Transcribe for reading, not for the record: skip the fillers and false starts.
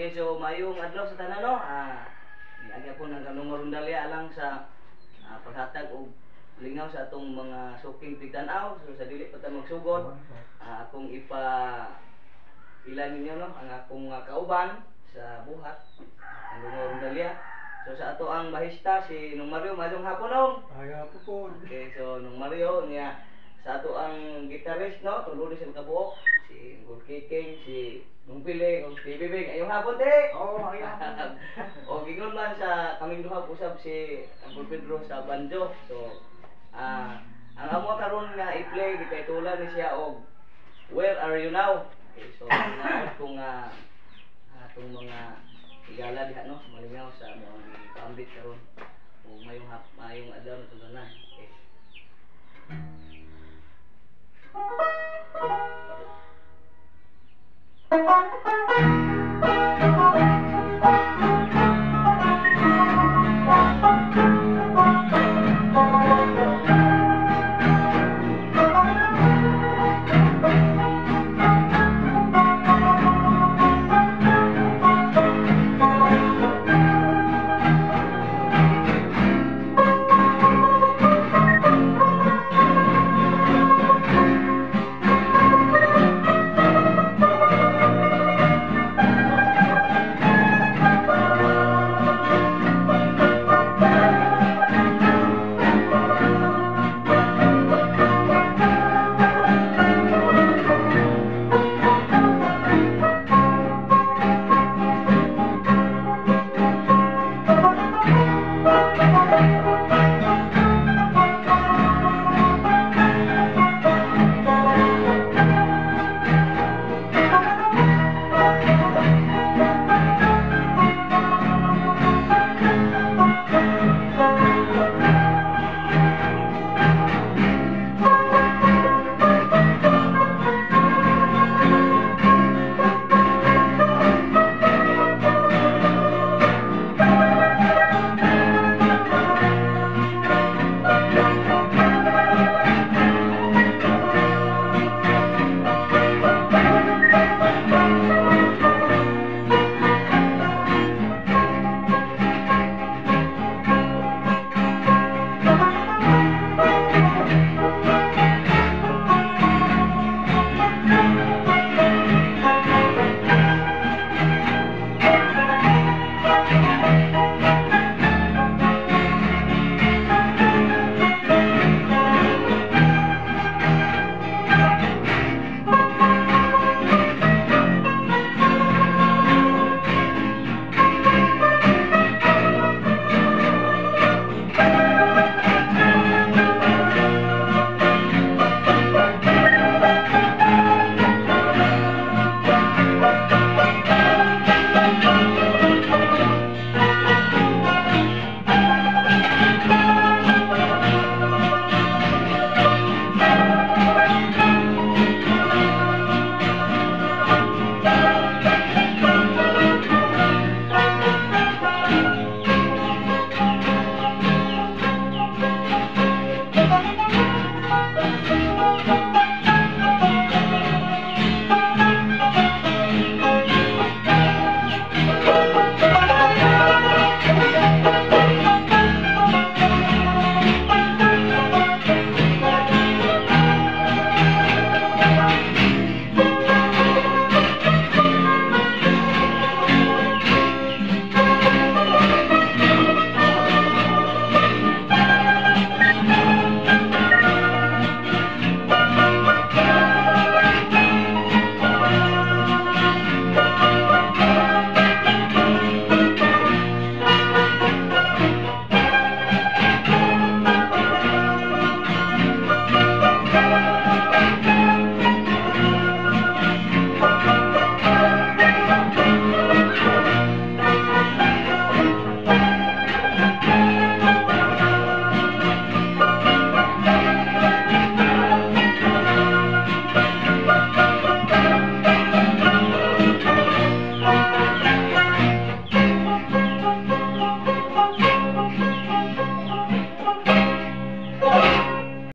Okay, so mayong adlaw sa tanan, no. Niagi po ng kanong rondalya alang sa paghatag og lingaw sa atong mga suking tigtan-aw. So sa dili pa ta magsugod, akong ipa ilan ninyo, no, ang akong kauban sa buhat ang rondalya. So sa ato ang bahista si Nong Mario, mayong hapon, Nong. Ay, po po. Okay, so Nong Mario niya sa ato ang gitarist, no, tulo ni sila kabuok, si Uncle Kiking, si Nong Pili, ug si Bibing. Ayong hapon, te. Oo, ay hapon. O gingon man sa kaming duha usab si Uncle Pedro sa banjo. So ang amo karon nga i-play, gititulan ni siya og "Where Are You Now?" Okay, so naot ko nga atong mga higala diha, no, malingaw sa amo ang gipaambit karon. O mayong adlaw na tanan. Okay.